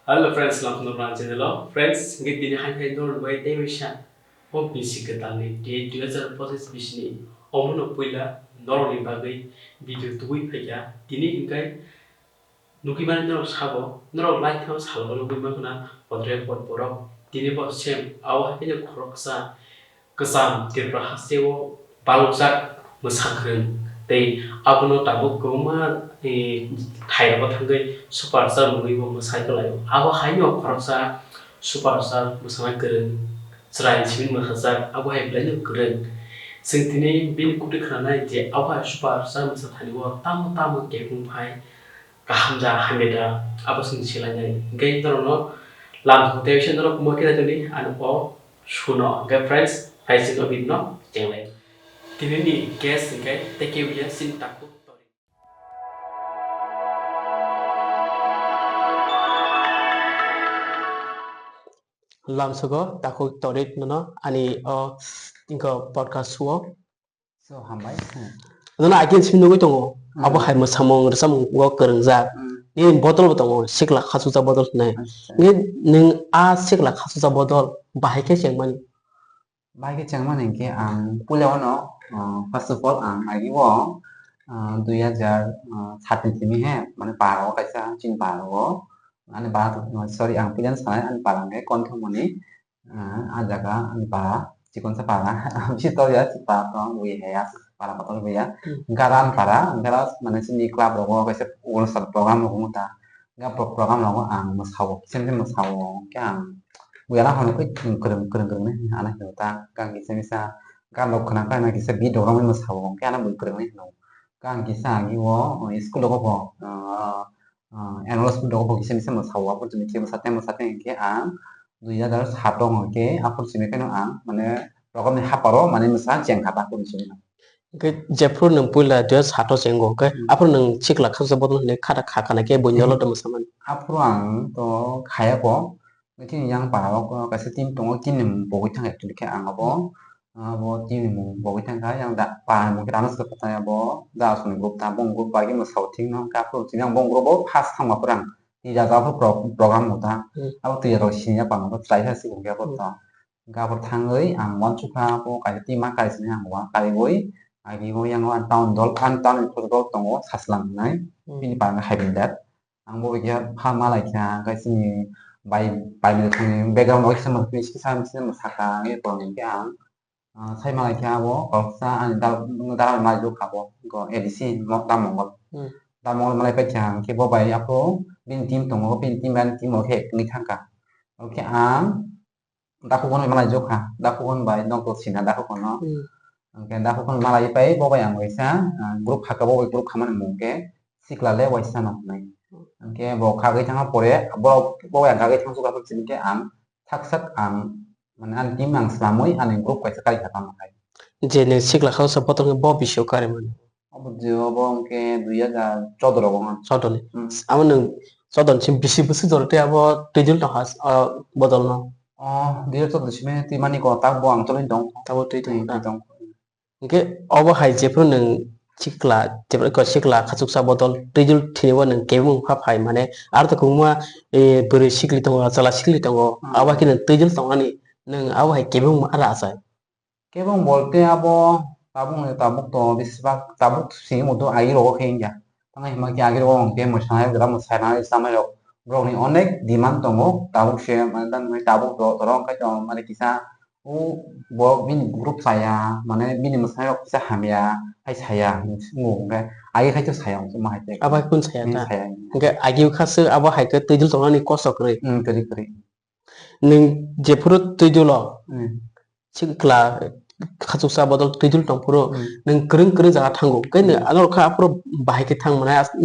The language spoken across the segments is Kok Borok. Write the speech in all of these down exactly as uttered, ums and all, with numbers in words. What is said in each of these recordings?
Hello friends, welcome to my channel. Friends, ngi tini hai hai dor bai tei wisa. O bisi kwtal ni date dui hazar pochis bisini. Omono puila norok ni bagwi video tubui phaikha. Tini hinkai nukwi mani norok sabo, norok lai thang salo nukwi mankha na podre pod borok. Tini bo same abo hai khoroksa kwcham Tripura hasteo balokjak mwsakwrwng tei abono tabuk kwbangma, eh, thairogo thangwi superstar mwnwibo mwsai kwlaio. Abo haino khoroksa superstar mwsana kwrwng, chwrai simi mwsajak, abo hai belai no kwrwng. Chwng tini bini kutwi khwnanai je abo hai superstar mwsa thani o tamo tamo kebeng phai kaham ja hamya da abo chwng silainai. Hwnkhe norokno lam thok tei norok mo khe tongdi ani o suno. Hwnkhe friends, hai chwng o video no chenglai. Tini ni guest hwnkhe tei kebo ya chini takhuk Torik. Lamsogo takhuk Torik nono ani o ingko podcast o. So, hambai. Hmm. Nono akin simi nugui tongo. Hmm. Abo hai mwsamung rwchapmung o kwrwngjak. Hmm. Nini bodol bo tongo, sikla khachukjak bodol hinwi. Acha. Nini, nwng a sikla khachukjak bodol bahai khe chengmani? Bahai khe chengmani hinkhe ang puila ono, uh, first of all, ang agi o, uh, dui hazar, uh, satin simi he, mane para o kaisa chini para o. Ani para, sorry, ang puila sanai, ani para hinkhe Konthomoni. Ah, ah jaga ani para, chikonsa para, bisi tol ya, si para tong, wi he ya, para kotor wi ya. Hmm. Gara ani para, gara mane sini club rogo, kaisa All Star program rogo ta. Ga pro-, program rogo ang mwsao, sini mwsao, khe ang wi ala hono khe kwrwng, kwrwng, kwrwng ne, ana hino ta, ga kisa misa, ga lok khna ka na kisa beat rogo mwsao, khe ana bui kwrwng ne hino. Ga kisa agi o, o, school rogo bo, ah, ah, annual sport rogo bo kisa misa mwsao, aphuru chini khe mwsa tei mwsa tei hinkhe ang dui hazar sat o hwnkhe aphuru simi kheno ang mane rokomni haparo mane mwsa chengkha ta aphuru simi. Hwnkhe jephuru nwng puila dui hazar sat o chengo hwnkhe Hmm. aphuru nwng sikla khachukjak bodol hinwi khata kha kana khe buini Hmm. dolo mwsamani. Aphuru ang to khaya ko, chini yang para o kaisa team tongo, team ni mung pogwi thang actually khe ang abo. Hmm. Abo team ni mung pogwi thangkha, yang da, pa mung khe rana swkang abo da aswk ni group ta, bong group bai khe mwsao thik no, hwnkhe aphuru chini yang bong group o first thangma phrang twi rajak aphuru pro-, program bo ta, Hmm. abo twi rok sini ya pang bo chwrai kha sikung khe abo Hmm. to. Hwnkhe aphuru thangwi ang uansukha abo kaisa team ma kai sini ang uansukha kariwi, agi bo yang ang town dol, ang town ni dol tongo Saslang hinai, Hmm. bini pang hai bin dat. Ang bo khe pha ma lai kha, hwnkhe chini bai, bai ni thani background o kisa ma, kisa, kisa ma saka, ang ye tong khe ang, ah, sai ma lai kha abo, koksa ani dal, dal ma juk abo, ko A D C mo, Dal Mongol. Hmm. Dal Mongol ma lai pai kha, hwnkhe bo bai aphuru bini team tongo, bini team, bini team o khe wngwi thang kha. Oke ang, Dakhukon bai malai jokha, dakhukon bai nokto sina dakhukon no. Hmm. Hwnkhe dakhukon malai pai bo bai ang kaisa, ah, group hakha, bo bai group khamani mung khe sikla le waisa no hwnwi. Hwnkhe bo khagwi thangma pore, bo, bo bai ang khagwi thang sukha sini khe ang sak sak ang, mane ani team ang slamwi ani group kaisa kari kha tamo hai. Je nwng sikla khao sa botol khe bo bisio kari mano. Obo je obo hwnkhe dui hazar choudo rogo wngkha. Choudo ni. Hmm. Amo nwng choudo ni simi bisi bwswk jora tei abo twijul tongkha, ah, bodol no. Oh, dui hazar choudo simi twi mani ko, tak bo ang choli tong. Tabo twi tong Hmm, kha. Twi tong. Hwnkhe obo hai jephuru nwng sikla, jephuru ko sikla khachuksa bodol twijul thwinaibo nwng kebengma phai mane aro to kwbangma, eh, bwrwi sikli tongo, chwla sikli tongo, Hmm. abo hai khe nwng twijul tongmani nwng abo hai kebengma aro achai. Kebeng bolte abo tabuk ni tabuk to besibak tabuk simi mudu agi rogo khe wngya. Tamo hima khe agi rogo hwnkhe mwsana jora mwsana chamai rok borok ni onek demand tongo. Tabuk se mane tamni tabuk rok toro hwnkhe to mane kisa o bo bini group chaya mane bini mwsana rok kisa hamya hai saya hinwi swngo hwnkhe agi khai to saya hwnkhe ma hai khe. Abo hai khe saya ta? Saya. Hwnkhe agi kha se abo hai khe twijul tongnani kosto kwrwi. Hmm, kwrwi kwrwi. Nwng jephuru twijulo, Hmm. sikla khachuksa bodol twijul tongphuru, Hmm. nwng kwrwng kwrwng jaga thango. Khe nwng Hmm. ano kha aphuru bahai khe thang mwnai, as-,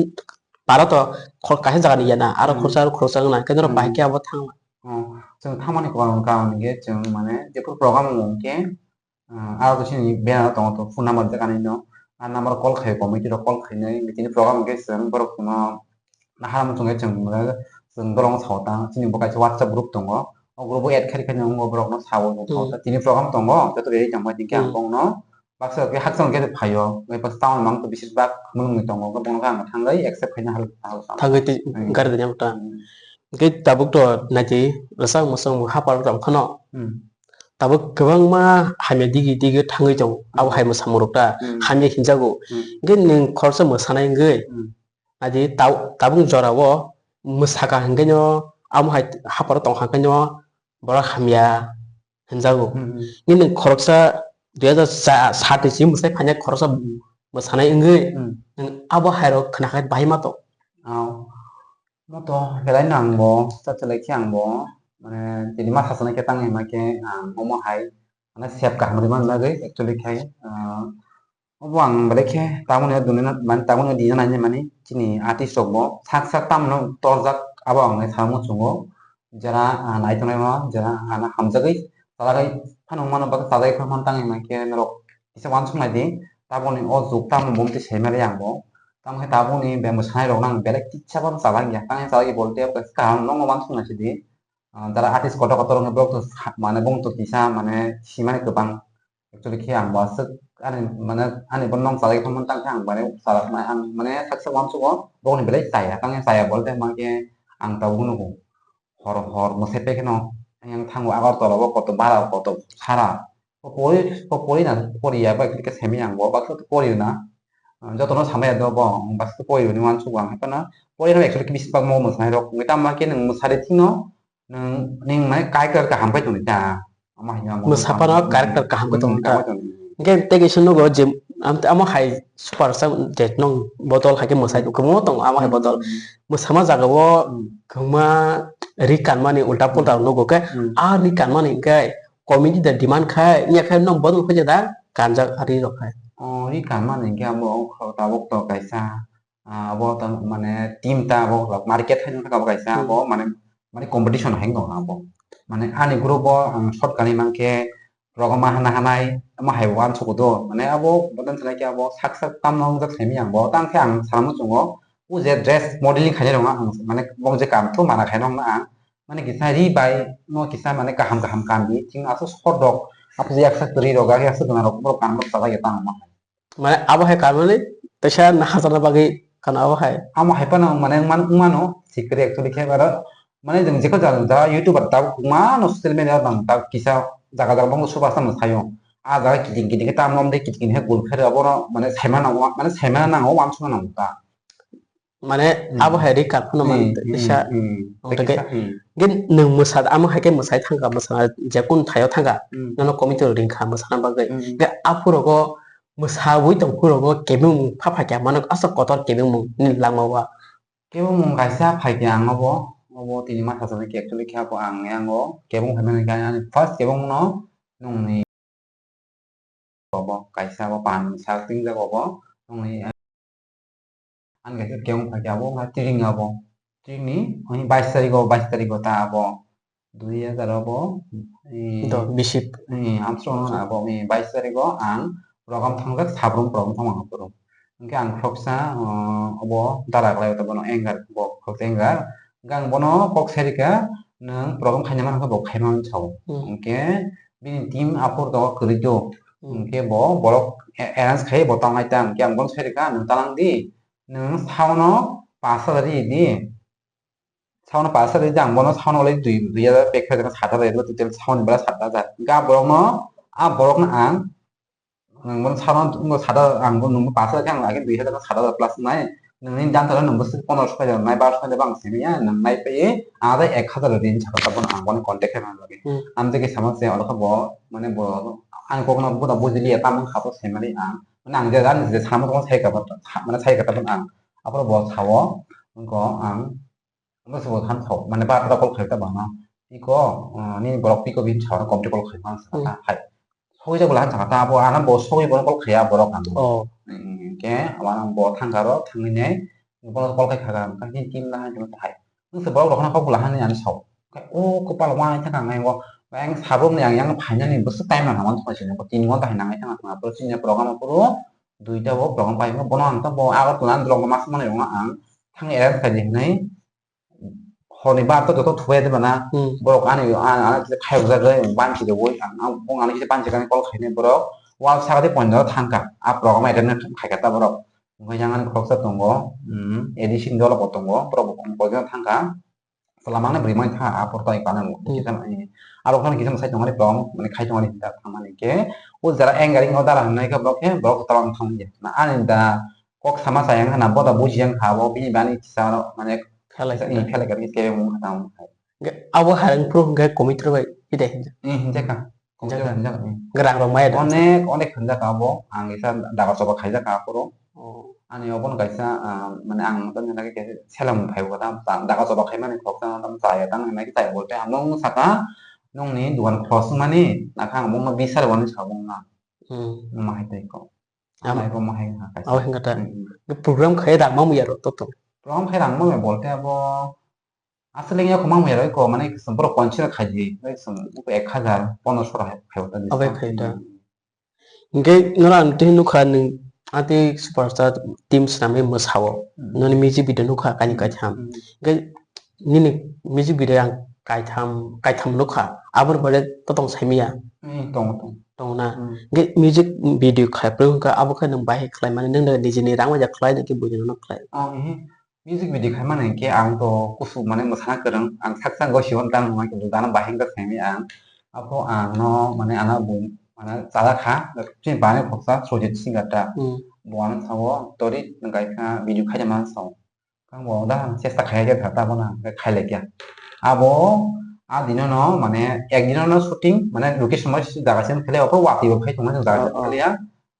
para to khor-, kaisa jaga ni ya na, aro Hmm. khoroksa aro khoroksa wngna, khe norok Hmm. bahai khe abo thangna. Oh, chwng thangmani karon, karon hwnkhe chwng mane jephuru program wng khe, Ah, aro to chini banner o tongo to phone number rijak ani no. A number o call khai committee rok call khainai, tini program hwnkhe chwng borok no nahar muchung khe chwng, chwng borok no sao ta. Chini bo kaisa WhatsApp group tongo. O group o add khai khai no borok no sao, sao ta. Hmm. Tini program tongo, joto ready tong bai tini khe ang Hmm. bong no baksa khe hakchal khe phaio. Bai pas town mang to bisi bak mung ni tongo, bong no khe ang thangwi accept khaina hal, hal. Thangwi twi Hmm. gari de nyam ta. Hmm. Hwnkhe tabuk to naidi rwchap mwchang hapar tong phano. Hmm. Tabuk kwbangma hamya digi digi thangwi tongo. Abo Hmm. hai mwsamung rok ta Hmm. hamya hinjago. Hmm. Hwnkhe nwng khoroksa mwsanai wngwi Hmm. adi tab-, tabuk jorao mwsaka hwnkhe no amo hai haparo tong kha hwnkhe no borok hamya hinjago. Hmm. Nini khoroksa dui hajar sat ni simi mwsai phainai khoroksa Hmm. mwsanai wngwi Hmm. nwng abo hai rok khna khe bahai ma tong. Ao. Moto belai no ang bo, cha chalai khe ang bo, mane, tini ma sasana khe tang hima khe ang omo hai, mane, sep kaham rwmani bagwi actually khai, ah, obo ang belai khe tamoni duni na, mane, tamoni dina nai mani chini artist rok bo sak sak tamno torjak abo ang nai sa muchungo, jera, ah, nai tongnai ma, jera, ah, na hamjagwi chalagwi phano mano bagwi chalai phano tang hima khe norok kisa uansuk nai di, taboni o juk tamo bomti sai mali ang bo. Tamo khe tabukni bembo sanai rok nang belai kisa phano chalak ya. Tamo khe chalak ya bolte kaham no uansuk nai sidi. Ah, jara artist kotor kotor wngkhe borok to sa-, mane bong to kisa mane simani kwbang. Actually khe ang bo aswk ani mane ani bo nong chalak ya phano tang khe ang mane chalak nai ang mane sak sak uansugo bokni belai chaya. Tamo khe chaya bolte ma khe ang tabuk nugo. Hor hor mwsai pai kheno yang thango Agartala o koto bara koto sara. O pori, o pori na, pori ya, ba khe semi yang bo, ba khe pori na. Ah, joto no samaya do bo, ba khe pori ni uansuk ang, haikhe no pori no actually khe bisi bagmo mwsai rok, wngwi tamo khe nwng mwsari thino, nwng, nwng mane character kaham khai tongdi ta. Ama hai no, Mwsapano character kaham khai tongdi ta. Kaham khai tongdi. Hwnkhe tei kaisa nugo je, am-, amo hai super star je nwng bodol hai khe mwsai kwbangma tongo, amo hai Hmm. bodol. Hmm. Mwsama jaga o Hmm. kwbangma ri kanmani ulta pulta Hmm. nugo khe, Hmm. a ri kanmani hwnkhe committee da demand khai, wngya khe nwng bodol khe da kanjak ari rok khai. O ri kanmani hwnkhe abo tabuk to kaisa, ah, abo to mane team ta abo market hai wngkha abo kaisa, Hmm. abo mane, mane competition hai wngkha abo. Mane ani group o ang short kanwi mankhe program ma hana hanai, amo hai bo uansuk do. Mane abo bodol sanai khe abo sak sak tamno wngjak saimanya ang bo. Tang khe ang sana muchungo, o je dress modeling khainai rok ang mane bong je kam thu mana khai nong na ang. Mane kisa ri bai no kisa mane kaham kaham kandi, ching aswk sodok, aswk yaksa kwrwi rok, aswk gwnang rok, borok kanmok chalai ya tamo. Mane abo hai kanmani teisa naharjakna bagwi kano abo hai. Amo hai phano mane wngman-, wngmano, sikri actually khe aro, mane jwng jekhe jaga jaga YouTuber tabuk wngmano social media o nang tabuk kisa jaga jaga bangma super star no saio. A jaga kiting kiting khe tamno omde kiting kiting khe gul khe abono mane saimano, mane saimano nango, uansukna nango ta. Mane Hmm. abo hai ri kar phano man Hmm, hmm, isa hmm. Tei wngtake kisa, hmm. Gen nwng mwsa amo hai khe mwsai thangkha, mwsa je kun thaio thangkha, Hmm. Nono committee rok ringkha mwsana bagwi. Hmm. Ge aphurogo mwsawi tong phurogo kebengmung pha phaikha mano aswk kotor kebengmung nini langma o. Kebengmung kaisa phaikha ang obo, obo tini ma sajagwi khe actually khe abo ang yango kebeng phaimani khe ani first kebengmung no nwngni obo kaisa obo pan sak tingjak obo nwngni ani kaisa kebeng phaikha abo wngkha tring abo tringni ani bais tarikh o bais tarikh o ta abo dui hajar obo, eh, Do, bisi. Eh, amsong no abo, eh, bais tarikh o ang program thangjak, sabrum program thangma ang phuru. Hwnkhe ang khoroksa, eh, obo dara kwlai, bono anger, bo khoroksa anger. Hwnkhe ang bono kok sai rikha, nwng program khaina man khe bo khaima hwn sao. Hmm. Hwnkhe bini team aphuru tongo kwrwi do. Hmm. Hwnkhe bo borok a-, arrange khai bo tongnai ta, hwnkhe ang bono sai rikha, nwng talang di, nwng saono pash hajar ri di. Saono pash hajar rijak, ang bono saono olei dui, dui hajar pek khe jana sat hajar rijak, total saoni bera sat hajar. Ga borok no, a borok no ang, ang bono saono wngkha sat hajar, ang bono nwngno pash hajar khe ang lagi dui hajar sat hajar plus nai. Nwngni dan thara nwngbo se pondro so hajar nai, baro so hajar bang simi ya, nwng nai paiye, ang dai ek hajar rini sakha bono ang bono contact khai man lagi. Hmm. Ang je ke sama se olo kha bo, mane bo, ang kokno bo da bujili ya, tamang kha bo se mani ang. Mane ang je dan je sama ko sai ka bo, mane sai ka ta ang. Apro bo sao, wngkha ang, Omo se bo han thok, mane ba ta call khai ta bana. Piko, ah, nini borok piko bin sa committee call khai ma sa Hmm. hai. Soi ja bula han sa ta abo ana bo soi bo call khai ya borok ang. Oh. Hmm, ke abo ana bo thang karo thangni ne bo call khai kha kan kan ni team na han ta hai. Nung se borok rok na kok bula han ni ani sao. Kai o kopal wa thang ang ai bo. Ang sabum ni ang yang phaina ni bo se time na man thok sin ko tin gonta hai nang ai thang thang pro sin program pro duita bo program pai bono ang ta bo agar tulan dulong mas mane ang thang arrange khai di hinai. Horni bar to joto thubai de bana. Hmm. Borok ani, ani, ani kisa khayok jagwi banchi de woi ang, ang, bong ani kisa banchi kani call khaini borok. Wal saka de ponjaro thangka. A program attend khaika ta borok. Wngkha yang ani khoroksa tongo. Hmm. A D C ni dolo bo tongo. Borok bo ponjaro thangka. Chwla mangna bwrwi mani tha, a porta i kana mo. Hmm. Kisa mani. Abo khana kisa sai tongani prom, mani khai tongani hinta thamani ke. O jara angering o dara hwnai khe borok khe borok tawang thang ya. Na ani da kok sama sayang khana boda buji yang kha bo bini bani kisa mane khalai kisa kha. Khalai kha kisa mung kha tang. Ge abo harang pro hwnkhe computer bai pide hinja. Hmm, hinja kha. Hinja kha. Hinja kha, hmm. Ge rang rok maya da. Onek, onek hinja kha abo. Ang kisa daga choba khaijak kha aphuru. Oh. Ani obono kaisa, ah, mane ang tamo nai khe selam phai bo ta, ta, daga choba khai mani khoroksa tamo chaya tang nai khe chaya bo tei ang nung saka nungni dugan cross mani nakha ang bongno bisar wani sa bongna. Hmm. Ma hai tei ko. Am- Ang hai bo ma hai ha kaisa. Abo hingka ta. Hmm, hmm. Program khai rang ma muya ro to to. Program khai rang ma muya bolte abo aswk le ya ko ma muya ro ko mane kisam borok konsil khai di, kisam ek hazar pondroso rok hai khai ta. Abo discount khai ta. Hmm. Hingke nono ang twi nukha nwng ati superstar team swnamwi mwsao. Hmm. Noni music video nukha kaini Hmm. kaitham. Hmm. Hingke nini music video ang kaitham, kaitham nukha. Aboni baade totong saimanya. Hmm, tongo, tongo. Tongo na. Hmm. Hingke music video khaipro wngkha abo khe nwng bahai khlaimani nwng nijini rang bai khlai naki buino khlai. Oh, ehe. Music video khai mani hinkhe ang to kusu mane mwsana kwrwng, ang saksa gosio tang ma khe gana bahai wngkha saimanya ang. Apho ang no mane ano bung mane chala kha, chini bani khoksa Sojit Singata. Hmm. Bo ano sao tori wngkha kha video khai ma sao. Kang bo da chesta khai khe tha ta bono khai lai kya. Abo a dino no mane ek dino no shooting mane location ma jaga sim khele apho wati bo khai tong ma jaga Oh, oh. Khele ya.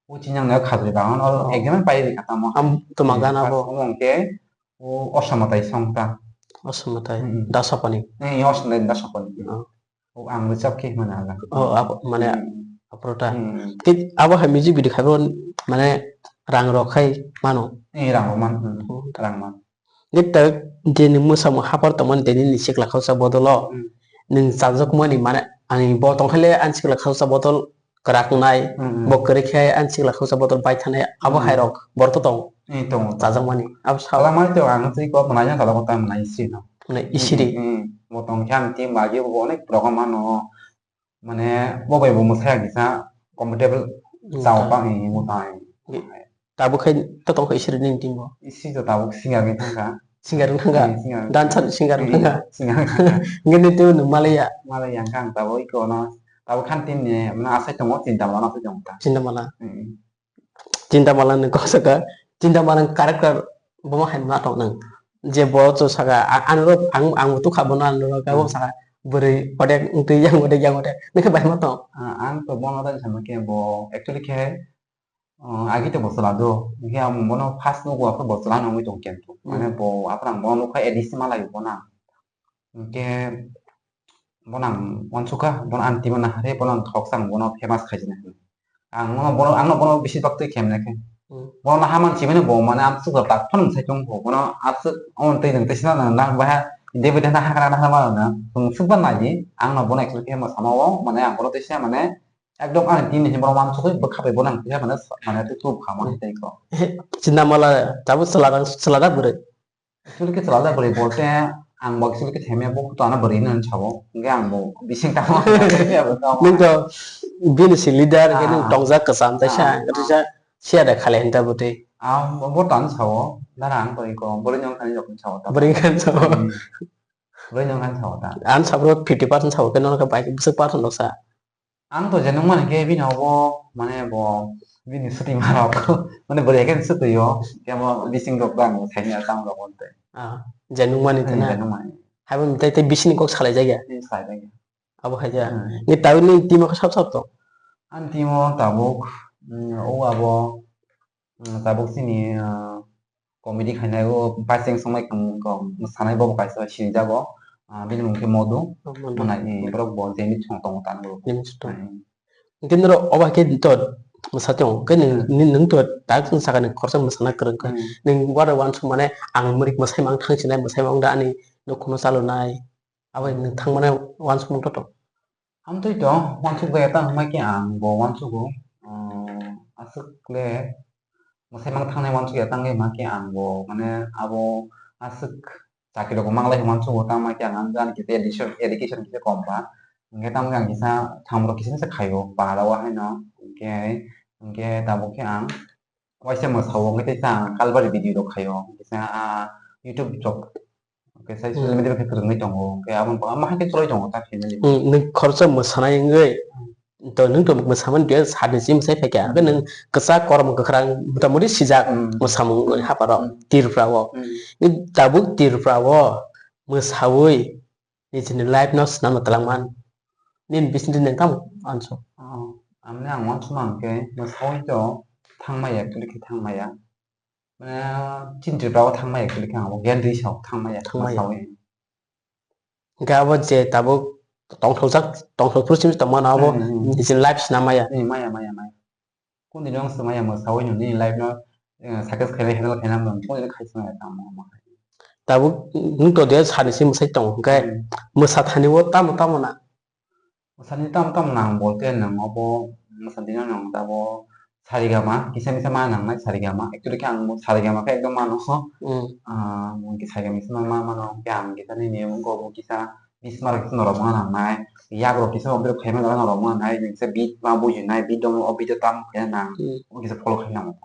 O chini ang khajri ba ano Oh. Exam pai ri kha tamo. Am tuma gana bo. Omo hingke O Osamatai song ta. Osamatai. Mm, mm. Dasapani. Eh, Osamatai Dasapani. Oh. O ang rwchap khe mane aga. Oh, abo mane Mm. Aphuru ta. Mm. Khe abo hai music video khai bo mane rang rok khai mano. Eh, rang rok man. Mm. Oh. Rang man. Khe ta je ni mwsamo hapar tongmani tei nini sikla khausa bodolo. Mm. Nwng chajak mani mane ani bo tongkhaile ani sikla khausa bodol kwrak wngnai, Hmm, hmm. Bo kwrwi khe ani sikla khausa bodol bai thanai, abo Hmm. Hai rok borok to tongo. Eh, tongo, tongo. Chajakmani. Abo sao. Chajakmani to ang twi kok mwnai jang chajakmani ta mwnai isi no. Mwnai isi ri. Hmm, hmm. Bo tong khe ang team bai bo onek program ano. Mane bo bai bo mwsai ang kisa comfortable Hmm, chao ta. Pa ni mwtai. Tabuk khai to tong kha isi ri nini team bo. Isi to tabuk singer ni thangkha. Singer wng thangkha. Hmm, singer. Dancer singer wng Hmm, thangkha. Singer wng thangkha. Hingke nini team no malaya. Malaya wngkha ang tabuk iko no. Tabuk khan team ni mane asai tongo, Chintamala no asai tongo ta. Chintamala. Hmm. Chintamala ni kok saka, Chintamala ni character bo ma hai ma tong nang. Je bo cho saka, a-, ang ro, ang, ang bo tukha bono ang ro, ka bo Hmm. Saka, bwrwi odek, twi yang odek, yang odek. Nokhe bai ma tong. Ah, ang to bono dai sama khe bo, actually khe, ah, agi to bo chwla do. Hingke ang bono first nugo, aphuru bo chwla nungwi tong khe. Hmm. Mane bo, aphuru ang bono nukha A D C malai bono. Hingke bono ang uansukha, bono ang tima nahare, bono ang khoroksa ang bono famous khaijina hinwi. Ang bono, bono, ang no bono bisi bak twi khe mane khe. Hmm. Bono naha man simi no bo mane ang sukha tak phano sai tong kho. Bono aswk on twi nang twi sina nang nang baha debede nahar kana nahar mano na. Tong sukha nai ang no bono actually khe mo sama o mane ang bono twi sa mane ekdom ani team ni bono uansukwi bwkha bai bono ang twi mane mane twi tubu kha mane tei kho. Chintamala tabuk chwla rang chwla da bwrwi. Actually khe chwla da bwrwi bolte ang bo actually khe themya bo to ano bwrwi hinwi sao. Hingke ang bo bising tamo. Nwng to bini si leader khe nwng Ah. Tongjak kwcham tei sa Ah. Ang khe sa siya da khale hinta bwtwi. Ah, bo to ano sao. Dara ang to iko bwrwi nyong thani jok sao ta. Bwrwi khan sao. Hmm. Bwrwi nyong thani sao ta. Ang sabro fifty percent sao khe nono khe bai bwswk percent rok sa. Ang to je nukmani khe bini obo, mane bo bini swtwi ma rok, mane bwrwi khe swtwi o, khe bo bising rok bo ang bo saimanya tamo rok bo tei. Ah, je nukmani to Hmm, na? Je nukmani. Hai bo tei, tei bising kok salai jak ya? Tei salai jak ya. Abo hai ja. Hmm. Ni tabuk ni team o khe sab sab tong? Ani team o tabuk, hmm, o abo, Hmm, tabuk chini, ah, comedy khainai o paising songmai kang, kang sanai bo kaisa sinijago. Ah, bini mung khe Modu. Oh, Modu. Mwnai, eh, borok bo jeni chwng tongo tang rok. Jeni chwng tongo. Hmm. Hingke norok obo hai khe to mwsa tongo. Hingke nwng, Hmm. nwng, nwng to tak chwng sakani khoroksa mwsana kwrwng kha. Hmm. Nwng water uansuk mane ang murik mwsai mang thang sinai mwsai mang da ani nukhungno chalonai. Abo nwng thang mane uansuk mung to to. Amtwi to, uansuk bai ya tang hwnba khe ang bo uansugo, ah, aswk le mwsai mang thangnai uansuk ya tang hwnba khe ang bo mane abo aswk chakri rok bo manglai hwnba uansugo, tamo khe ang ani kisa education, education kisa kom ba, hwnkhe tamo khe ang kisa thamrok kisa kisa khaio, para o haino, hwnkhe, hwnkhe tabuk khe ang waisa mwsao, hwnkhe teisa ang Kalbari video rok khaio, kisa, ah, YouTube rok. Khe sai social media khe kwrwngwi tongo, khe aboni bagwi ma hai khe chwlai tongo ta family. Hmm, nwng khoroksa mwsanai wngwi, to nwng to mwsamani duya sani si mwsai phaikha, hwnkhe nwng kwchak korom kwkhwrang motamoti sijak. Hmm. Mwsamung wngwi haparo, hmm, Tripura o. Hmm. Tabuk Tripura o mwsawi nijini life no swnamna twlangman. Nini bisingtwi nwng tamo uansuk? Oh, amni ang uansukma hwnkhe mwsawi to thangmaya, actually khe thangmaya. Mane, chini Tripura o thangmaya, actually khe ang bo Gyan Risa o thangmaya, thangmaya, mwsawi. Hwnkhe abo je tabuk tongthokjak, tongthok phuru simi tongmano abo, hmm, hmm, hmm, nijini life swnam maya. Hmm, maya, maya, maya. Kundini wng swmaya mwsawi no nini life no, eh, success khainai, handle khainai, kundini khai swmaya tamo, omo hai. Tabuk nwng to de sani si mwsai tongo, hwnkhe, hmm, mwsa thani o tamo, tamo na? Mwsani tamo tamo nang bolte nwng obo mwsani no nwng abo sarigama, kisa misa ma nangnai sarigama. Actually khe ang bo sarigama khe ekdom mano. Hmm. Ah, mungki sarigama misa ma mano, khe ang kisa nini mung ko bo kisa bismar kisa norok ma nangnai. Yak rok kisa obdrok khaima jaga norok ma nangnai, kisa beat ma bujinai, beat dong o beat o tam khe nang. Hmm. O kisa follow khaina mo.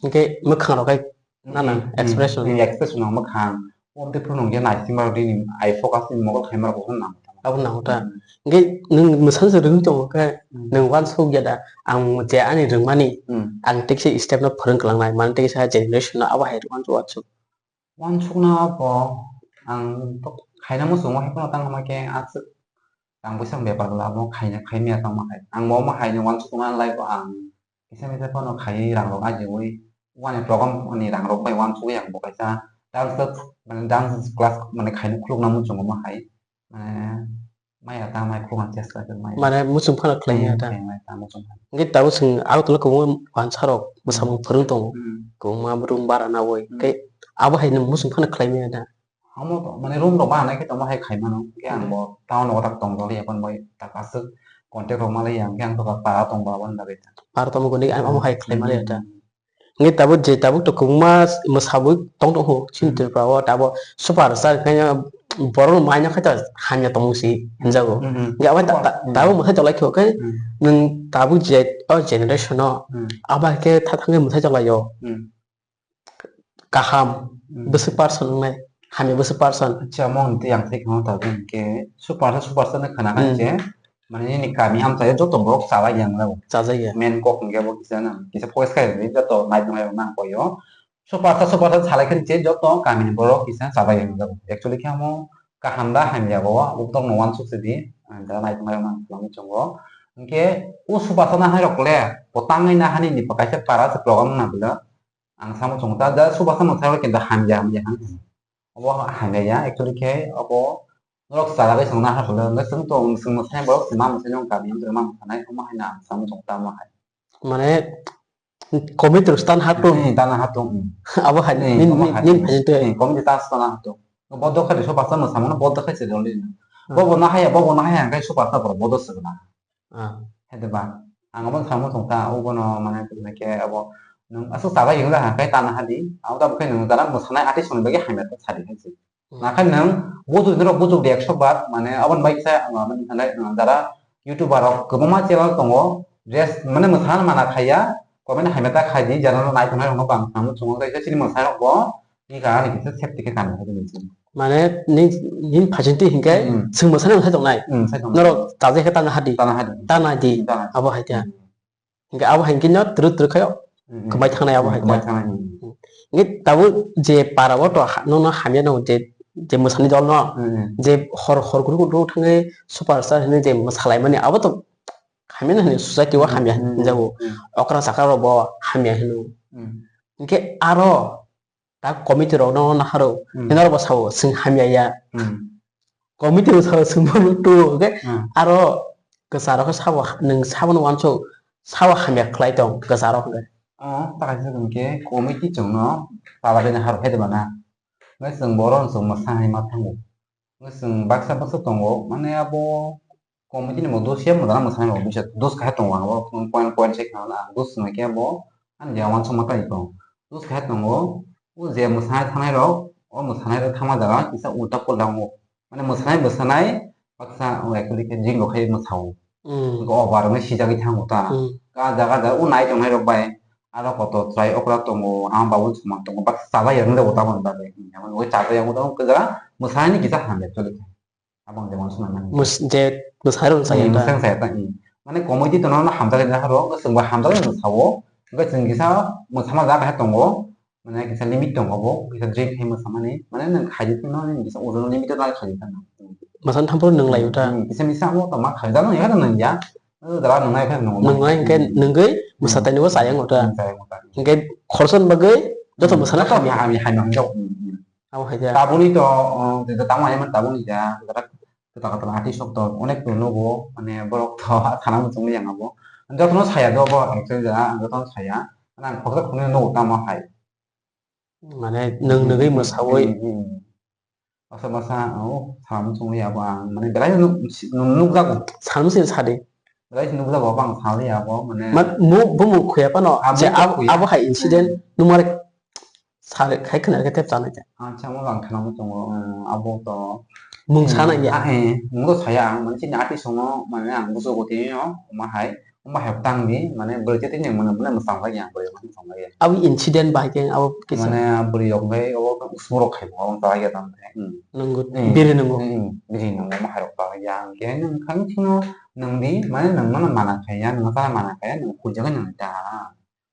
Hwnkhe mwkhang rok khe Nana, hmm, expression. Hmm, expression no mwkhang. Oboni phuru nung je naisingma rok nini eye focus ni mogol khaima rok bo nang. Abo nang ta. Hmm. Hwnkhe nwng mwsang se rwng tongo khe, hmm, nwng uansuk ya da. Ang je ani rwngmani, hmm, ang tekse step no phwrwng kwlangnai, mani tekse generation no abo hai uansuk uansuk. Uansukna bo ang to khaina muchungo hai phano tangma khe aswk tang bwsang bepar labo khaina khaimya tangma hai. Ang bo ma hai ni uansukna life o ang kisa misa phano khaiwi rang rok ajiwi. Wani program ni rang rok bai uansugwi ang bo kaisa dance, mane dance class mane khaina khulukna muchungo mo hai, mane maya ta mai khulukna chesta khe maya. Mane muchung phano khlai maya ta. Hmm, khlai maya ta muchung phano. Hwnkhe tabuk chwng Agartala kwbangma wansa rok, hmm, bwsamung phwrwng tongo. Hmm. Kwbangma room bara nawi. Hmm. Tei abo hai nwng muchung phano khlai maya ta. Amo to, mane room rok ma hanai khe tamo hai khai mano. Hwnkhe ang bo town o tak tong jali, eboni bai tak aswk contact rok ma lai ya, hwnkhe ang to para tong ba, aboni bagwi ta. Para tongma gwnwi ang amo hai khlai mali ta. Hmm. Hwnkhe tabuk je tabuk to kwbangma mwsabwi tong tong kho chini, hmm, Tripura o, tabuk super star khe borok rok mai no khe ta hamya tongmung si hinjago. Hmm, hmm. Hwnkhe abo ta-, ta-, hmm, tabuk mwthai tong lai kho khe, hmm, nwng tabuk je o generation o, hmm, abo hai khe tha thangwi mwthai tong lai o. Hmm. Kaham, hmm, bwswk person wngnai, hamya bwswk person. Acha, omo hwn twi ang thai kheno tabuk hwnkhe super star, super star no khna kha, hmm, je, mane nini kami amchaio joto borok chajak ya wnglago. Chajak ya. Main kok hwnkhe bo kisa na, kisa focus khai rwdi, joto naitongnai rok nang koi o. Super star, super star salai khe je joto kami ni borok kisa chajak ya wnglago. Actually khe omo kaham da hamya bo, abo borok no uansuk sidi, ang da naitongnai rok nang khlangwi chongo. Hwnkhe o super star naharok le, bo tangwi nahani ni kaisa para se program wngna bwle. Ang samo chwng ta, da super star no sai kintu hamya, hamya, hamya. Obo hamya ya, actually khe obo norok chara bai chwng na ha bwle, hwnkhe chwng to chwng mwsai borok chwng ma mwsai nung kami amchwng ma mwsanai, omo hai na ang samo chwng ta omo hai. Mane, committee rok stan ha tung. Hmm, tana ha tung, hmm. Abo hai, hmm, nin, omo nin, hai. Nin phai twi. Hmm, committee ta stan ha tung. Bo dokha de super star no samo, bo dokha se doli. Hmm. Bo bo na haya, bo bo na haya, hwnkhe super star borok bo do swk na. Ah. Hai de ba? Ang abo samo chwng ta, obono mane tongna khe abo nwng aswk chajak wngya ha, kai tana hadi. Abo ta bwkhai nwng jara mwsanai artist rokni bagwi hamya ta sadi hai se. Hmm. Nakhai nwng bujuk norok bujuk de ekso bar, mane aboni bai kisa, ah, mane jara YouTuber rok kwbangma channel tongo, dress mane mwsana mana khaiya, comment hamya ta khai di, jara naitongnai rokno bo ang samo chwng khe chini mwsai rok bo. Ika ani kisa safety khe tamo hadi ni sini. Mane ni, ni phaisinti hinkhe, hmm, chwng mwsani mwsai tongnai. Hmm, sai tongnai. Norok chajai khe tana hadi. Tana hadi. Tana hadi. Hmm, tana hadi. Abo hai ta. Hmm. Hinkhe abo hai khe no twrwk twrwk khayo. Hmm, hmm. Kwmai thangnai abo hai ta. Kwmai thangnai, hmm. Hinkhe tabuk je para o to ha-, nono hamya no je, je mwsani dol no. Hmm, hmm. Je hor, hor guru guru thangwi super star hinwi je mwsalaimani abo to hamya no hinwi society o hamya hinjago. Hmm, hmm. Okra chakra rok bo hamya hino. Hmm. Hinkhe aro ta committee rok no naharo, hmm, hinaro bo sao, chwng hamya ya. Hmm. Committee rok sao, chwng bono tuo, okay? Hmm. Aro kwcharo khe sabo, nwng sabono uansuk, sabo hamya khlai tong, kwcharo hwnkhe. Oh, ta kaisa hwnkhe committee chwngno pala bai naharo hai de bana. Hwnkhe chwng bohrok chwng mwsa hai ma thango. Hwnkhe chwng baksa baksa tongo, mane abo committee ni bo dos ya mudana mwsai rok bisa dos khe tongo, ang bo point point se khna ang dos swnai khe bo ani dia uansukma tei tongo. Dos khe tongo, o je mwsai thangnai rok, o mwsanai rok thangma jaga kisa ulta pulta wngo. Mane mwsanai mwsanai baksa actually khe jing rok khai mwsao. Hmm. Hwnkhe o bar wngwi sijagwi thango ta. Hmm. Ka jaga jaga o nai tongnai rok bai aro kotor chwrai okra tongo, ama babun samung tongo, bak chajak ya wngwi tongo tamoni bagwi. Abo wngwi chajak ya wngwi tongo, kwchara mwsani kisa hamya choli kha. Abang jemon swnam mani. Mus-, je mwsarok saya ta. Mwsang saya ta, hmm. Mane comedy tono no hamjak ya haro, chwng bo hamjak ya sao, hwnkhe chwng kisa mwsama jaga hai tongo, mane kisa limit tongo bo, kisa drink hai mwsamani, mane nwng khaidi phano nini kisa ojon limit no khaidi phano. Mwsang thampor nwng lai ta. Hmm, kisa misa amo to ma khaidi jano ya nwng ya. Dara nwng nai phano nwng. Nwng nai hwnkhe nwngwi mwsa taini bo saya wngta. Hmm, saya wngta. Hwnkhe khoroksa ni bagwi joto mwsana hamya. Hamya hamya hamya. Hmm, hmm. Abo hai khe. Tabukni to, uh, tamo hai man tabukni ja, kwtal kwtal artist rok to onek to nugo, mane borok to sana muchungwi yang abo. Jotono saya do bo actually ja, ang jotono saya. Mane ang khoroksa khoroknwi nugo tamo hai. Mane nwng nugwi mwsawi. Hmm, hmm. Masa masa, oh, sana muchungwi abo ang, mane belai nuk-, nuk-, nukjago. Sana muchungwi sadi. Belai se nukjago, abo ang saliya abo, mane. Ma, mu-, bumung khuya phano, ah, je bumung ab-, khuya. Abo hai incident, hmm, nungmare sari khai khna khe tep chanai khe. Acha, mo bang khna muchungo, um, abo to. Mung sana ya. Ah, eh, mung to saya, ang, mane chini artist rokno, mane ang bujo gotino, ma hai, ma hai tang di, mane bwrwi tei tini mane, mane mwchang lai ya, bwrwi mane mwchang lai ya. Abo incident bai khe, abo kisa. Mane bwrwi rok bai, abo usmurok khai bo, abo ta ya tam. Hmm. Nungo, hmm, biri nungo. Hmm, biri nungo, ma hai rok ta ya, ang khe nung khang chino, Nwng di, mane nwng mano mana khaya, nwng sana mana khaya, nwng khuijagwi nwng ta.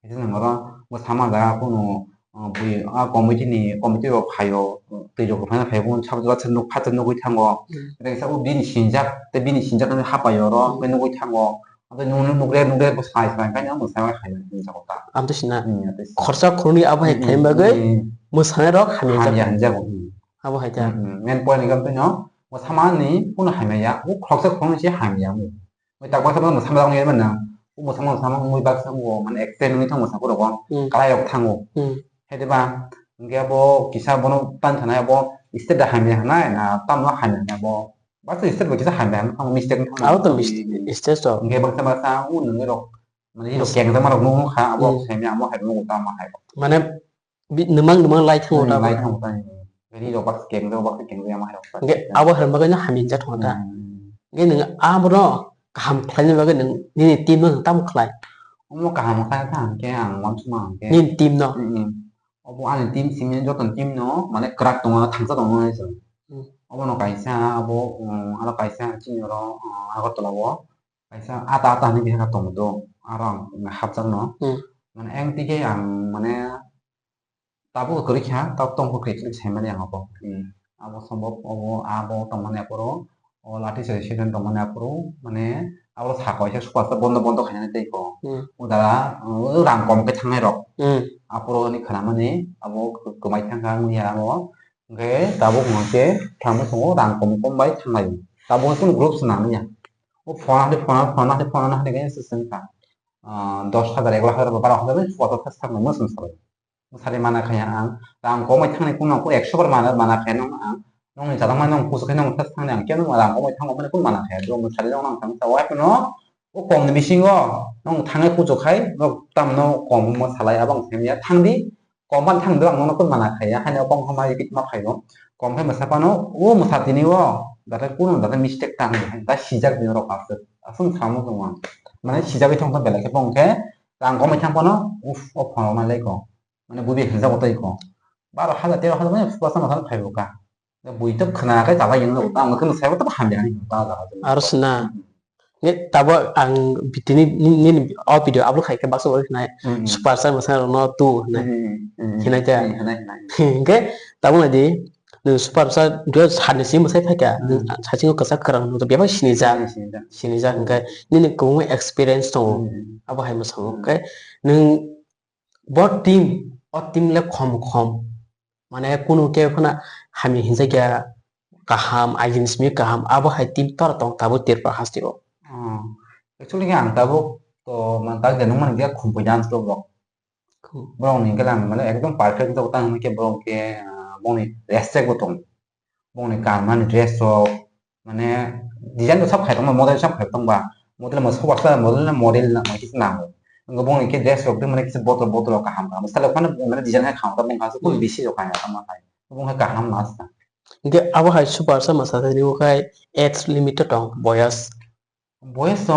Hingke nwng oro bo sama jaga kunu, uh, bui, ah, committee ni, committee rok phaio, twi rok phaina phaio, kunu sak jaga se nuk, phatar nugwi thango. Hmm. Tei kisa o bini sinjak, tei bini sinjak no hapai oro, hmm, tei nugwi thango. Amtwi nung, nung nukre, nukre bo sai, sai, kanya mwsai khaina hinjago ta. Amtwi sina. Hmm, amtwi sina. Khorsa khorni abo hai, hmm, khaim bagwi, hmm, mwsai rok hamya hinjago. Hamya hinjago, hmm. Abo hai ta. Hmm, hmm. Main point ni gam twi no, bo sama ni kunu hamya ya, bo khoroksa khoroknwi se hamya ya. Oi tak baksa baksa mwsama rok nang mano. O mwsama mwsama wngwi baksa wngo, mane extend wngwi thango mwsama rok o. Hmm. Kalai rok thango. Hmm. Hai de ba, hingke abo kisa bono tan thanai abo state da hamya hanai na tamno hamya hanai abo. Baksa state bo kisa hamya hanai thango mistake wngwi thango. Abo to mis-, state to. Hingke baksa baksa o nungwi rok, mane rok keng tama rok nung kha abo. Hmm. Hamya amo hai nung tama hai. Mane Bi-, nwmang nwmang lai thango. Hmm, ta lai bo. Thango ta. Gari rok bak keng rok bak keng rok yama hai rok. Hingke abo hai bagwi no hamya jat thango ta. Hmm. Hingke nwng abono kaham khlaina bagwi nwng nini team no nwng tamo khlai? Omo kaham khlai ta hingke ang wansukma hingke. Nini team no? Hmm, hmm. Obo ani team simi joto team no mane kwrak tongo, thangsa tongo hinwi se. Hmm. Obono kaisa abo, um, aro kaisa chini oro, um, Agartala o kaisa ata ata hinwi keha tongo do, aro ang hapjak no. Hmm. Mane ayang tike ang mane Tabuk kwrwi kha, tabuk tongkha kwrwi khe sai mani ang abo. Hmm. Abo sombok, obo, abo tongmani aphuru, o lathi chai sedan tongmani aphuru, mane, abo saka waisa superstar bondo bondo khainani tei kho. Hmm. O dara, o rang kom khe thangnai rok. Hmm. Aphuru hwnwi khwnamani, abo kwmai thangkha wngya abo. Hwnkhe tabuk hwnkhe thangma tongo, rang kom kom bai thanglai. Tabuk kunu group se nangya. O phone hadi phone, phone hadi phone hadi khe se swngkha. Ah, dos hajar, ego hajar, baro hajar, superstar thangmani mwsung salai. Mwsari mana khaya ang, rang komai thangnai kunu ang kunu ekso bar mana, mana khaya nung ang, nungni chadang mani nung kusu khai nung thas thangnai ang, khe nung rang komai thango mani kunu mana khaya, do mwsari nung nang thang sa, wai phano, o kom ni bisingo, nung thangnai kuchu khai, nok tam no kom mo salai abang thangya, thangdi, kom ban thangdi ang nung kunu mana khaya, haino kong hama ikit ma phaio, kom khai mwsa phano, o mwsa tini o, data kunu data mistake tang, da sijak ni rok aswk, aswk samo tong ang, mane sijagwi thong kha belai khe bong khe, rang komai thang phano, uf, o phano ma lai ko. Mane bui bai hwnjago tei kho. Baro hajar, tero hajar mane bwsa masa phai bo ka. Bui to khna khe chala yang no ta, ang khe sai bo to hamya ni ta jaga. Aro sna. Nge tabo ang bitini ni, ni, ni, o video upload khai khe baksa bo khnai. Hmm, hmm. Superstar masa no tu na. Hmm, hmm, hmm. Hinai ta. Hmm, hinai, hinai. Hingke tabo na di. Nung superstar dua sani sini masa phai ka. Hmm. Nung sachingo kasa kerang nung to bebak sini ja. Sini, sini ja. Sini ja hingke nini kubungma experience tongo. Hmm. Abo hai masa. Hmm. Hingke nung Bo team, o team le khom khom. Mane kunu khe phano hamya hinjakya kaham, agini simi kaham, abo hai team tor tong tabuk Tripura haste o. Oh. Actually khe ang tabuk to man tak de nung man khe khum puida ang to borok. Khum. Borok ni khe lang mane ekdom perfect to tang khe borok khe, ah, boni respect bo tong. Bongni kanmani dress rok, mane, design rok sab khai tongma, model sab khai tongba. Model mo soba sa, model na model na, kisa nango. Wngkha bongni khe dress rok, mane, kisa bottle, bottle rok kaham, kaham. Salo phano, mane, design hai kham, tabuk kha, hmm, bisi rok kaya, tamo hai. Bong hai kaham ma sa. Hingke abo hai super sa masa tani bo khai age limit to tong, boyas. Boyes to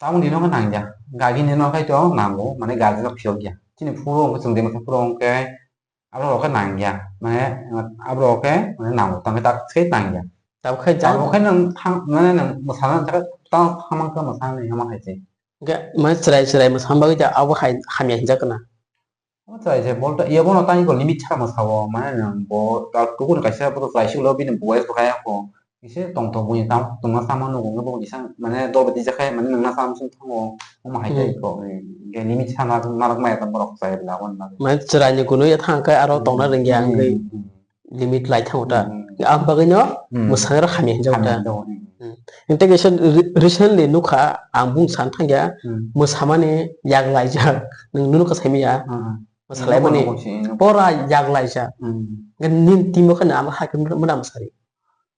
tamoni no nangya, gagini no khai to nango, mane guardian rok phiyok ya. Chini phuru hwnkhe chwng de masa phuru hwnkhe abo rok khe nang ya. Mane abo rok khe mane nango tang khe tak se nang ya. Tab khai jang. Abo khe nang thang mane nang mwsana thang tang thang khe mwsana ni hama hai se. Hwnkhe mane chwrai chwrai mwsana bagwi ta abo hai hamya hinjak na. Omo chwrai se bol ta, iya bono tang iko limit sa mwsao, mane nang bo ta kubun kaisa bo chwrai se ulo bini voice bo kaya ko. Kisa tong tong boni tam tongma sama nugo bo kisa mane dol beti jakhai mane nangma sam sung thango. Omo hai ta iko, eh, ge limit sa na narwk maya ta borok chwrai bela wan na. Mane chwrai ni kunu ya thang kai aro tongna rwngya wngwi. Hmm, hmm. Limit lai thango ta. Hmm. Ang bagwi no hmm mwsana rok hamya hinjak ta. Hamya hinjak, hmm. Hmm. Tei kaisa re-, recently nukha ang bung san thangya hmm mwsamani yak laijak. Nwng nunu kwsai maya. Hmm. Mwsalaimani nukha, nukha, nukha. Pora yak laijak. Hmm. Nini team o kheno ama hai khe mwnam mwsari.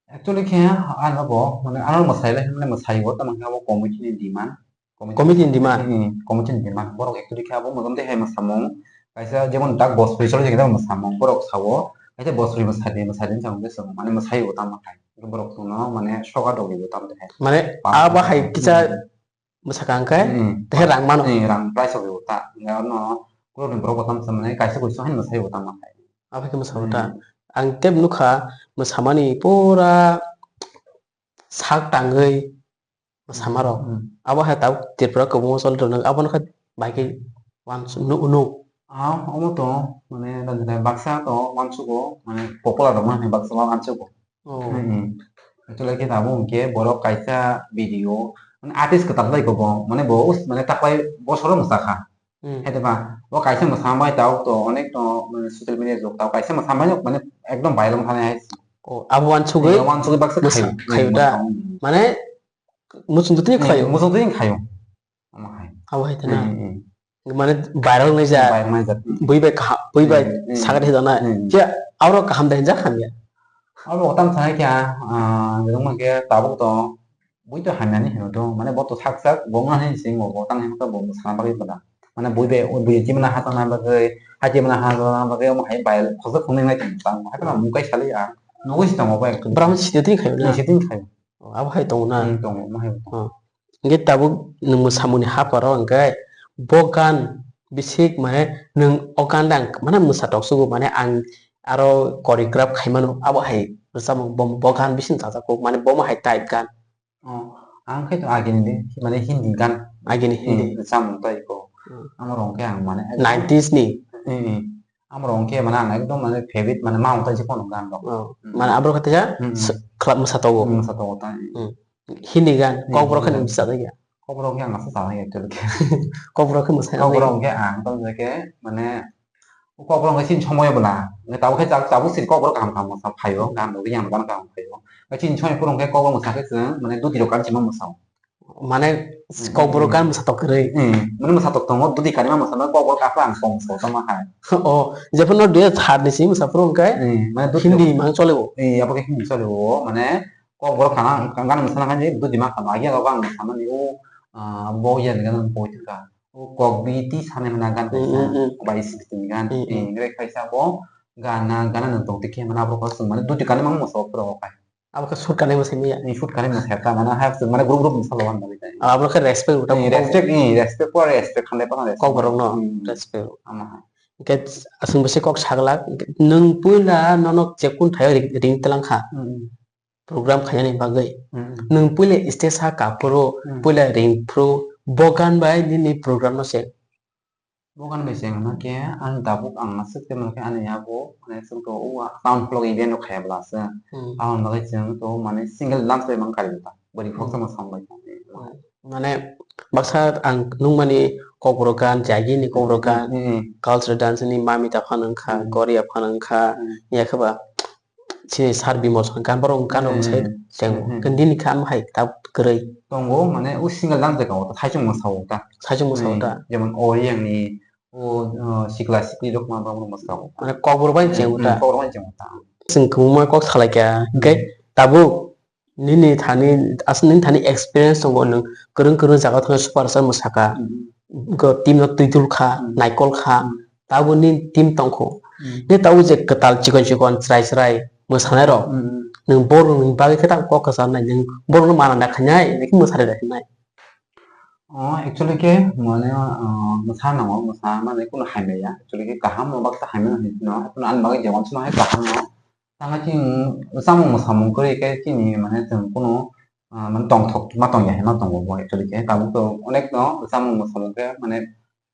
Actually khe ano bo mane ano mwsai lai mane mwsai o tamo khe abo committee ni demand. Committee ni demand? Hmm, committee ni demand. Borok actually khe abo motom tei hai mwsamung. Kaisa jemon dak Bosphori choli jagao mwsamung. Borok sao, kaisa Bosphori mwsadi, mwsadi hinwi samung tei chwng mane mwsai bo tamo hai. Borok chwngno mane soga dogi bo tamo hai. Mane abo hai kisa hmm mwsakha hwnkhe hmm tei rang mano. Hmm, rang price bo ta. Hwnkhe ano borok ni borok bo tamo mane kaisa kuiso hai mwsai bo tamo hai. Abo hai khe mwsa bo ta. Hmm. Ang tei nukha mwsamani pura sak tangwi mwsamarok. Hmm. Abo hai tabuk Tripura kwbangma choli tongo, abono khe bai khe uansuk nu-, nuk. Ah, omo to, mane, baksa to uansugo, mane, popular rok mane baksa uansugo. Oh. Hmm. Actually khe tabuk hwnkhe borok kaisa video, mane, artist kwtal bai ko bo, mane, bo us-, mane, taklai bosoro mwsakha. Hmm. Hai ba, o kaisa mwsamai tabuk to onek to, mane, social media jog tabuk kaisa mwsamai mane ekdom viral wngkha hai. Oh, abo uansugwi eh, uansugwi baksa mwsa-, khayo. Khayo da. Mwsa-, mane, muchung twi khlaio. Muchung twi khlaio. Omo hai. Abo hai tana. Hmm, hmm. Mane viral nai jak. Viral nai jak. Bui bai kaham, bui bai hmm, hmm, sakari jana. Hmm. Je aro kaham dai jak hamya. Abo otam sanai kya, ah, rung mangke tabuk to, bui to hamya ni hino to, mane bo to sak sak, bo ngani sing bo, bo tang hino to bo sana bagwi pada. Mane bui bai, bui jimna ha tang na bagwi, ha jimna ha tang na bagwi, omo hai viral, khosok khongnai nai tong tang, hai tang mukai sali ya. Nugui si tong bo. Bram si twi khayo na. Si twi khayo. Oh, abo hai tongo na? Hmm, tongo, omo hai tongo. Oh. Hingke tabuk nwng mwsamungni haparo hingke bo gan bisik mane nwng o gan dang mane mwsa toksugo mane ang aro choreograph khaimano abo hai rwchapmung bo, bo gan bising chajakgo mane bomo hai type gan. Oh, ang khe to agini de, mane Hindi gan. Agini Hindi. Hmm, rwchapmung tei ko. Hmm. Amo rong khe ang mane ekdom nineties ni. Hmm, hmm. Amo rong khe mane ang ekdom mane favorite mane ma ungtai se kono gan rok. Oh, hmm, mane abo khe teisa hmm, hmm, se-, khlap mwsa togo. Hmm, mwsa togo ta. Hmm. Hindi gan, hmm, kokborok khe Hindi gan. Nwng bwsa ya. Kokborok khe ang nasa sana ya actually khe. Kokborok khe mwsa kokborok khe ang tong khe mane kokborok khe sin somoy bwla. Tabuk khe tabuk sir kokborok kaham kaham mwsa phaio, gan rok yang gan kaham phaio. Sin somoy phuru khe kokborok mwsa khe chwng mane duti rok kan sima mwsa. Mane hmm, kokborok hmm, gan mwsa tok kwrwi. Hmm, mane mwsa tok tongo, duti kanima mwsa no kokborok aphra ang song so tongma hai. Oh, jephano dui hazar saat ni simi mwsa phuru khe hmm, mane duti Hindi rok mang chole bo. Hmm, abo khe Hindi chole bo, mane kokborok kana, gan mwsana khe dudi ma kama, agi abo ang mwsana ni o, ah, bo ya ni gan bo thika. O kok bi ti sane mana gan hmm, kaisa, hmm, hmm, bai sixteen gan, hmm, hmm, eh, ngre kaisa bo gana, gana nang tong tikhe mana abo kosong mane duti kani mang mwsa phuru kai. Abo khe shoot kanai mwsai maya. Ni shoot kanai mwsai ta mana ha mane group group mwsa lo wan bali tai. Abo khe respect uta. Ni respect, ni respect, pura respect khanle pa respect. Kokborok no hmm, respect. Ama ha. Hingke aswng bwse kok saglak, nwng puila nono chekun thaio ring, ring twlang kha. Hmm. Program khainani bagwi. Hmm. Nwng puila stage ha kaphuru, hmm, puila ring phuru, bo gan bai nini program no se. Bo gan bai cheng hwnkhe ani tabuk ang aswk tei mano khe ani yago mane chwng to o sound clock event rok khaya bwla se. Hmm. Aboni bagwi chwng to mane single dance bai mang kari ta. Bwrwi khoksa hmm, no sambai ta. Hmm. Mane baksa ang nukmani kokborok gan, jagini kokborok gan, hmm, hmm, hmm, cultural dance ni Mamita phano wngkha, hmm, Goria phano wngkha, hmm, ya khe ba chini Sir Bimal Song gan borok gano hmm, mwsai hmm, chengo. Hmm, hmm. Khe nini khe amo hai ta kwrwi. Tongo, mane o single dance de kango, thaisong mwsao ta. Thaisong mwsao ta. Hmm, jemon Oriyang ni, o, o, Sikla Sikli rok ma borok mwsao. Mane kokborok bai chengo ta. Hmm, kokborok bai chengo ta. Chwng kwbangma kok salai kha, hwnkhe hmm, tabuk nini thani, aswk nini thani experience tongo, nwng kwrwng kwrwng jaga thangwi superstar mwsakha, hmm, go team no twi dul kha, hmm, naikol kha, hmm, tabuk nini team tongkho. Hmm. Nini tabuk je kwtal chikon chikon chwrai chwrai mwsanai rok, hmm, nwng borok ni bagwi khe tabuk kok kwcharnai, nwng borok no mana da khainai, nini khe mwsari da khainai. Oh, actually khe mane, ah, mwsa nango, mwsa mane kunu hamya ya. Actually khe kaham no baksa hamya no hinwi no, haikhe ani bagwi je wansukma hai kaham no. Tamo chini samung mwsamung kwrwi khe chini mane chwng kunu, ah, mane tongthok ma tongya hai ma tongo bo actually khe. Tabuk to onek no samung mwsamung khe mane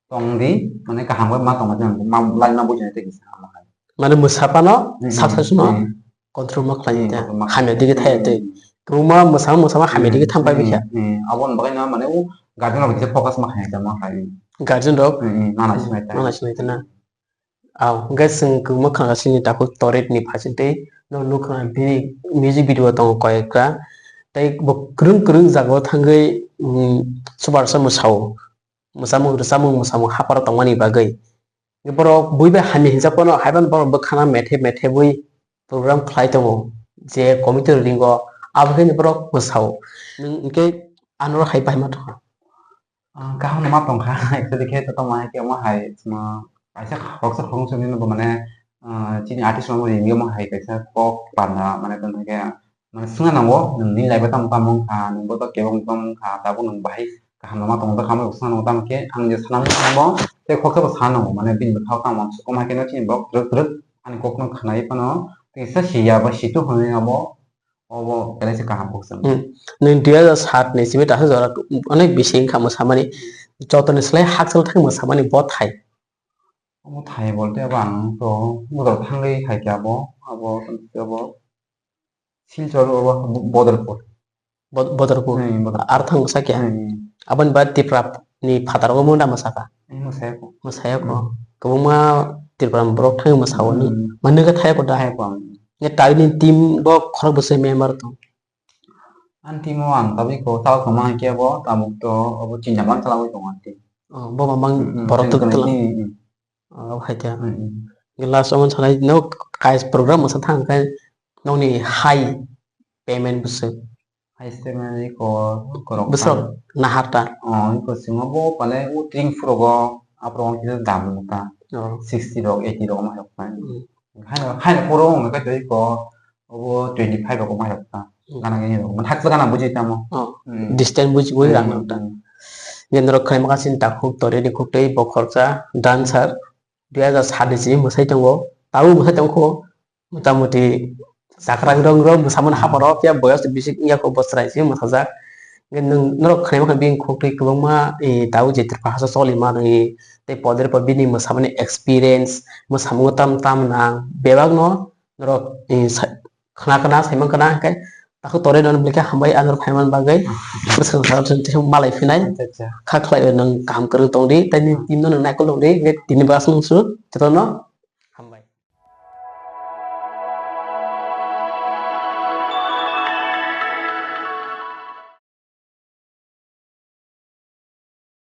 tong di, mane kaham khe ma tongma chwng ma line ma bujinai tei kisa ama hai. Mane mwsa phano Hmm, sab hmm, sab sino hmm. Control ma khlai Hmm, tei control ma hamya khlai. dige thaya tei. Hmm. Kwbangma mwsa mwsa ma hamya dige Hmm, thampai hmm, bikha. Hmm. Aboni bagwi no mane o guardian rok je focus ma khlai tamo hai. Guardian rok Hmm, hmm, mana sinai ta. Mana sinai ta na. Aw, hwnkhe chwng kwbangma khna chini takhuk Toret ni phaising tei no nukha bini music video tongo koi ekta. Tei bo kwrwng kwrwng jagao thangwi, mm, super star mwsao. Mwsamung rwchapmung mwsamung haparo tongmani bagwi. Borok bui bai hamya hinjak phano, haiphano borok bwkhana methe methe bui program khlai tongo, je committee rok ringo, abo khe borok mwsao. Nwng hwnkhe ano hai bai ma tongkha. Ah, kaham no ma tongkha, actually khe to tongma hai khe omo hai, chwng kaisa khoroksa khoroksa nini bo mane, ah, chini artist rok ringwi omo hai kaisa kok panda mane tong khe, mane swngna nango, nwng nini life o tamo tamo wngkha, nwng bo to kebo wngtong wngkha, tabuk nwng bahai kaham no ma tongo, tamo swngna nango, tamo khe ang je sana mung tamo tei khoroksa bo sana nango, mane bini bwkhao tamo uansuk, omo hai khe no chini borok kwrwk kwrwk ani kok no khwnai phano tei kisa siya ba situ hwnwi abo, obo belai se kaham kok se wngkha. Hmm. Nwng dui hajar sat ni simi ta jora onek bisi wngkha mwsamani, jotoni slai hakchal thang mwsamani bo thai. Omo thai bolte abo ang to bujor thangwi hai khe abo, abo, abo Silchar obo Bo-, Bodorpur. Bod-, Bodorpur. Hmm, Bodorpur. Ar thang sa khe? Hmm. Aboni ba Tipra ni phataro mo da mwsakha? Hmm, mwsaya ko. Mwsaya ko. Hmm. Kwbangma Tripura borok thang mwsao ni. Hmm. Mane khe thaya ko da? Thaya ko ang. Nge tabi ni team bo khorok bwsai member tong. Ani team o ang tabi ko tao kama khe bo tabuk to obo chinta mang chalai tong ani team. Oh, bo mang Hmm, hmm, borok hmm, tuk hmm, tuk. Hmm, hmm. Oh, hai khe. Hmm, hmm. Last o man sanai no kais program masa thang khe nokni high payment bwswk? High payment iko korok bwswk kha. Nahar ta. Oh, iko singo bo pale o tring phuro go apro kisa dam ta. Oh. Sixty rok, eighty rok ma yok ta. Hmm. Haino, haino puro wng khe tei ko obo twenty five rok ma rok ta. Hmm. Gana gini rok. Man haksa gana buji tamo. Oh. Hmm. Distance buji buji Hmm, rang hmm, ta. Hmm. Gen rok khai maka sin ta khuk tore ni khuk tei bo khoroksa dancer dui hajar sat ni simi mwsai tongo. Tabuk mwsai tongkho. Mota moti sakra rong rong mwsamani Hmm. haparo phiya boyos bisi wngya kho bosrai simi mwsajak. Gen nung norok khai maka bini khuk tei kwbangma, eh, tabuk je Tripura hasa choli mani tei poder po bini mwsamani experience, mwsamung tam tam nang bebak no norok, eh, sa-, khna khna saimang khna hwnkhe takhuk tore no bwlai khe hambai ano phaiman bagwi bwswk sa tei malai phinai Acha, acha. Kha khlai nang kaham kwrwng tong di tei ni team no nang naikol tong di hwnkhe tini bwswk nung su jotono